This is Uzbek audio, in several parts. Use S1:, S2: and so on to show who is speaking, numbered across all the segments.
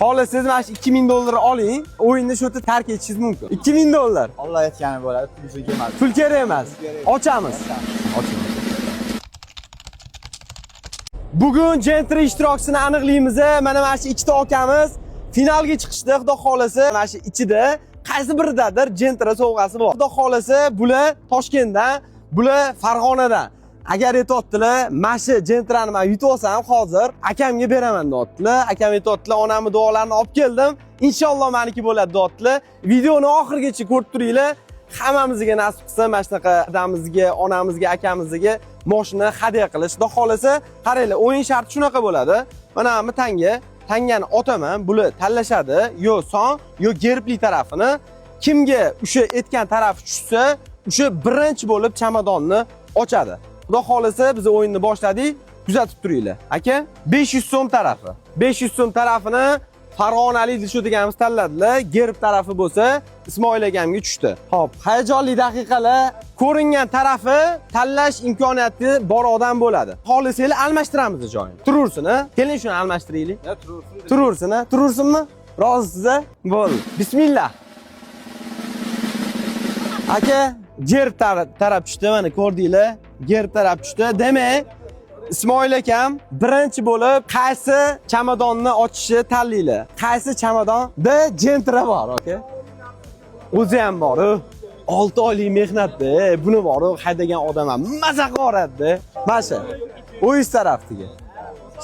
S1: Xohlasangiz, mana shu 2000 dollar oling, o'yinni shu yerda tark etishingiz mumkin. 2000 dollar.
S2: Alloh aytgani bo'ladi, pul kelmadi.
S1: Pul kerak emas. Ochamiz. Ochamiz. Bugun Gentra ishtirokchisini aniqlaymiz. Mana shu ikkita akamiz finalga chiqishdi, Xudo xolasa. Mana shu ichida qaysi biridadir Gentra sovg'asi bor. Xudo xolasa, bular Toshkentdan, bular Farg'onadan. Agar aytyaptilar, mana shu Gentrani men yutib olsam hozir akamga beraman deyaptilar. Akam aytyaptilar, onamni duolarini olib keldim. Inshaalloh meniki bo'ladi deyaptilar. Videoni oxirigacha ko'rib turinglar. Hammamizga nasib qilsa, mana shunaqa dadamizga, onamizga, akamizga moshina hadya qilish. Xudo xolasa, qaranglar, o'yin sharti shunaqa bo'ladi. Mana bu tanga, tangani otaman, bular tanlashadi, yo son, yo gerbli tarafini. Kimga o'sha aytgan tarafi tushsa, o'sha birinchi bo'lib chamadonni ochadi. Xudo xolasa, biz o'yinni boshladik. Kuzatib turinglar. Aka, 500 so'm tarafi. 500 so'm tarafini Farg'onalik Dilshod deganimiz tanladilar. Gerb tarafi bo'lsa Ismoil akamga tushdi. Xo'p, hayajonli daqiqalar. Ko'ringan tarafi tanlash imkoniyati bor odam bo'ladi. Xohlasanglar, almashtiramiz joyini. Turursin, a? Keling, shuni almashtiraylik.
S2: Ya turursin.
S1: Turursin, a? Turursinmi? Rozisiz, a? Bo'ldi. Bismillah. Aka, gerb taraf tushdi, mana ko'rdinglar. Gerb taraf tushdi. Demak, Ismoil akam birinchi bo'lib qaysi chamadonni ochishni tanlaylar. Qaysi chamadonda Gentra bor, aka? O'zi ham bor. 6 oylik mehnatda, buni bor, haydagan odam ham maza qilib. Mana shu. O'yiz tarafdagi.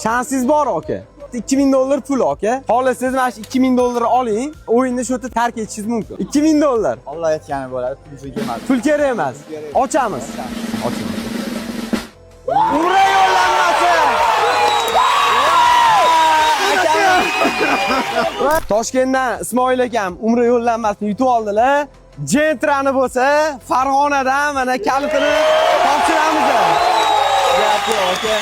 S1: Shansingiz bor, aka. 2000 dollar pul, aka. Xohlasangiz, mana shu 2000 dollar oling, o'yinni shu yerda tark etishingiz mumkin. 2000 dollar.
S2: Alloh aytgani bo'ladi, pul kelmadi.
S1: Pul kerak emas. Ochamiz. Ochamiz. Umra yo'llanmasi. Akam. Toshkentdan Ismoil akam umra yo'llanmasini yutib oldilar. Gentrani bo'lsa Farg'onadan mana kalitini topshiramiz. Gap yo'q, aka.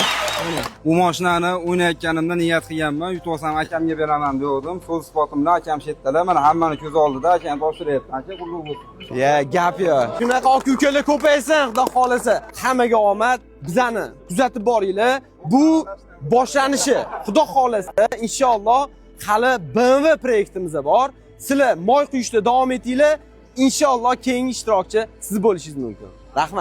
S3: Bu mashinani o'ynayotganimda niyat qilganman, yutib olsam akamga beraman degandim. So'z isbotim bilan akam shu yerdalar, mana hammani ko'zi oldida akam topshiryapti. Aka, qutlug' bo'lsin.
S1: Ya, gap yo'q. Shunaqa aka ukalar ko'paysin, Xudo xolasa. Hammaga omad. Bizani kuzatib boringlar. Bu boshlanishi. Xudo xolasa, inshaalloh hali BMW proyektimiz bor. Sizlar moy quyishda davom etinglar. Inshaalloh keyingi ishtirokchi siz bo'lishingiz mumkin. Rahmat.